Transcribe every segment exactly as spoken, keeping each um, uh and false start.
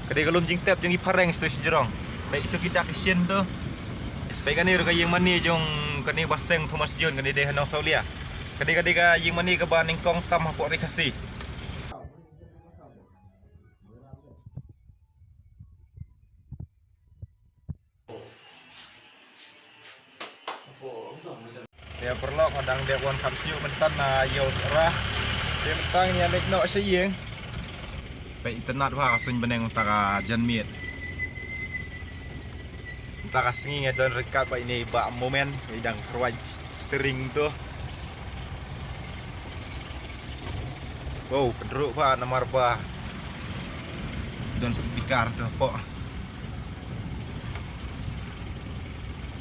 Ka dei ka lum jingtep jong ki phareng sha tu shajrong. Peit ito ki dak ki shin tu. Peit kane ruh ka ïing mane jong kane u Bah Seng Thomas Jones, kane dei ha Nongsawlia. Ka dei, ka dei ka ïing mane kaba nyngkong tam hapoh Ri Khasi. Te paralok, nga dang dep wan kham shñiuh mynta na ïew Sohra. Te mynta ngi ïa leit noh sha ïing. Peit itynnad bha ka suiñ bneng mynta ka janmiet. Mynta ka sngi nga don ryngkat bad ine i Bah Momen, i dang kyrwai steering tu. Wow, kynruh bha namar ba don speaker tu hapoh.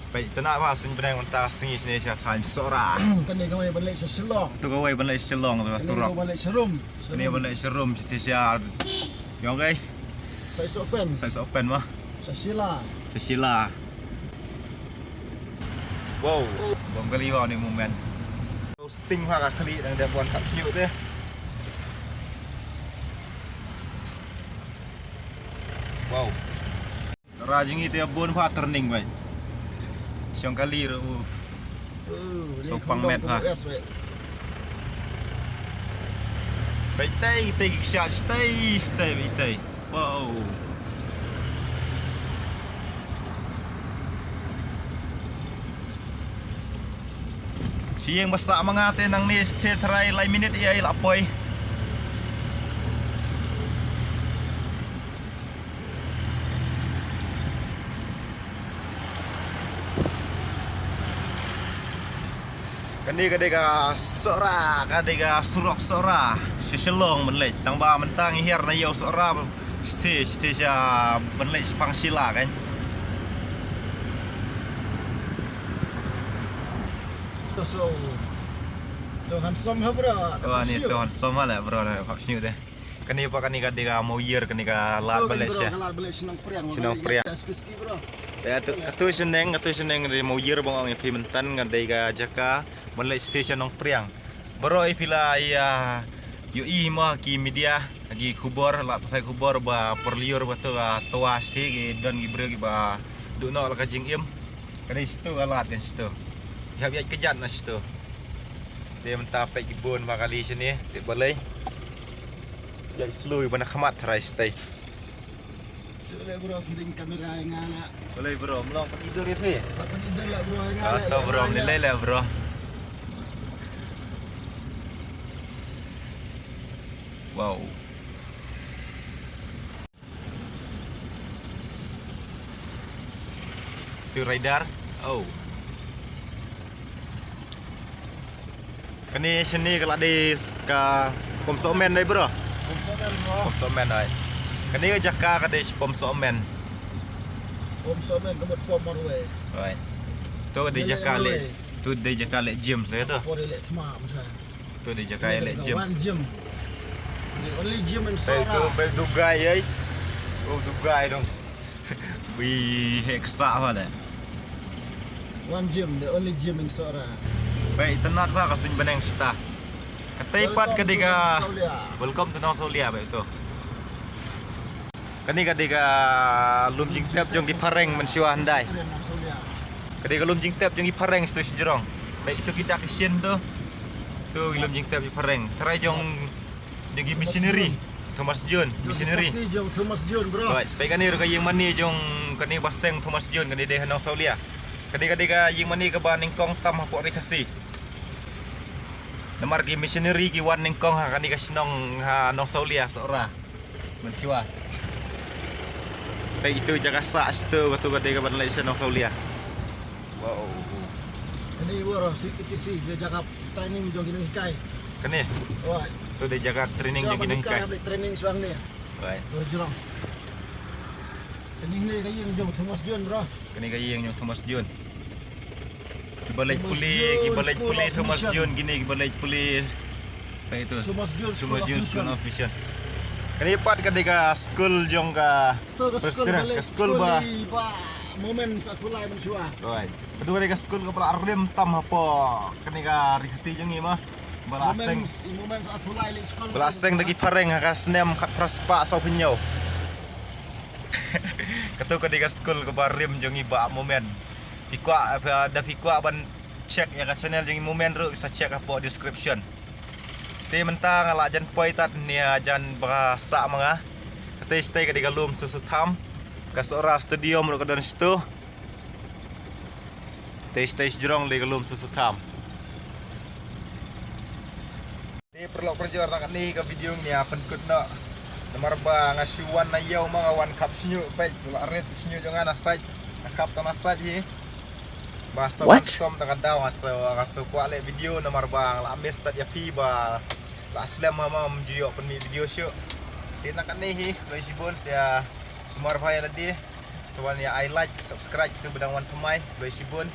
Peit itynnad bha suiñ bneng mynta ka sngi shane sha thaiñ Sohra. Kane kawei ban leit sha Shillong. Tu kawei ban leit sha Shillong tu ka surok. Kane kawei ban leit sha Rum. Kane ban leit sha Rum sha sha. Ïong kai. Sai Sohpen. Sai Sohpen ma. Sha Shilla. Sha Shilla. Wow. Bym kali wow ni Momen. Sting ha ka khlieh dang dep wan khap shñiuh te. Wow. Sohra jong ngi te bun bha turning bha. Shong kali ruh, uff. Shong pang met bha. Bha itei, itei ki kshaid, itei, itei, itei. Wow. Sha ïing ba sah ma nga te nangne sha tharai lai minit ïa i la poi. Kane ka dei ka Sohra, ka dei ka surok Sohra sha Shillong ban leit. Tang ba mynta ngi hiar na ïew Sohra, sha, sha ban leit shaphang Shilla kan. So, so handsome ha bro. Wah, ni so handsome ha le bro, khap shñiuh te. Kane pa kane ka dei ka Mawïar, kane ka lad Malaysia. Ka lad Malaysia Nongpriang. Sha Nongpriang. Ski ski bro. Ïa tu, katu shaneng, katu shaneng dei Mawïar ba nga ong ïa phi mynta, ka dei ka jaka ban leit station Nongpriang. Baroh ïa phi la ïa ïohi mo ki media, ki khubor, la pasai khubor ba por lyiur ba tu ka Twa station ki don ki briew kiba duh noh la ka jingim. Ka dei shitu ka lad kan shitu. Ki hap ïaid kjat na shitu. Te mynta peit ki bun ba kali shane, te balei. Ïaid slui ba na khmat tharai shatei. Shu le bro, feeling camera ïa nga la. Balei bro, mlong pat idur ïa phi? Pat idur la bro ïa nga la. Oh, to bro, ni le le bro. Wow. Tu radar. Oh. Kane shane ka la dei ka pom somen dei bro. Pom somen bro. Pom somen ai. Kane ka jaka ka dei pom somen. Pom somen ka mut pom marwei. Right. Tu ka dei jaka le. Tu dei jaka le gym sa tu. Por le thma masa. Tu dei jaka le gym. One gym. The only gym in Sohra. Bai tu bai tu guy ai. Oh tu guy dong. Bai hek sa ha le. One gym, the only gym in Sohra. Bai itynnad bha ka suiñ bneng shata. Katei pat ka dei ka welcome to Nongsawlia bai tu. Kane ka dei ka lum jingtep jong ki phareng mynshuwa hyndai. Ka dei ka lum jingtep jong ki phareng sha tu shajrong. Peit ito ki dak ki shin tu. Tu ki lum jingtep ki phareng. Trai jong, jong ki missionary. Thomas Jones, missionary. Jong Thomas Jones bro. Right. Peit kane ruh ka ïing mane jong kane Bah Seng Thomas Jones, kane dei ha Nongsawlia. Kane ka dei ka ïing mane kaba nyngkong tam hapoh Ri Khasi. Namar ki missionary ki wan nyngkong ha kane ka shnong ha Nongsawlia Sohra. Mynshuwa. Peit ito jaka sah shitu, katu ka dei kaban leit sha Nongsawlia. Wow. Kane bro, C P T C, ka dei jaka training jong ki nonghikai. Kane? Oi. Tu dei jaka training jong ki nonghikai. Training shuwa hangne. Oi. Bro Jurong. Kane ka ïing jong Thomas Jones bro. Kane ka ïing jong Thomas Jones. Kiba leit pule, kiba leit pule Thomas Jones kine, kiba leit pule. Peit tu. Thomas Jones School of Mission. Kane pat ka dei ka skul jong ka. Ka skul ba, ka skul ba Momen Sahpulai mynshuwa. Right. Ka dei ka skul kaba la rim tam hapoh kane ka Ri Khasi jong ngi ma. Ba la seng, ba la seng da ki phareng ha ka snem khatphra spah sawphew hynñiew. Katu ka dei ka skul kaba rim jong i Bah Momen. Phi kwah, eh, da phi kwah ban check ïa ka channel jong i Momen ruh, sa check hapoh description. Te mynta nga la jan poi tad nia jan ba sah ma nga. Kata shatei ka dei ka lum Susutham. Ka Sohra Stadium ruh ka don shatu. Te shatei shajrong dei ka lum Susutham. Te paralok parajor, tang katne ka video ngin ïa pynkut noh. Namar ba nga shu wan na ïew ma nga wan khap shñiuh peit, la rit shñiuh jong nga na sait. Nga khap tang na sait hi. Ba sa wan som tang ka daw nga sa, nga sa kwah leh video namar ba nga la miss tad ïa phi ba la slem ma ma ym ju ïoh pynmih video shuh. Te tang katne hi, khublei shibun sa ïa sumar bha ïa lade. Sa wan ïa ai like, subscribe, kito ba dang wan thymmai, khublei shibun.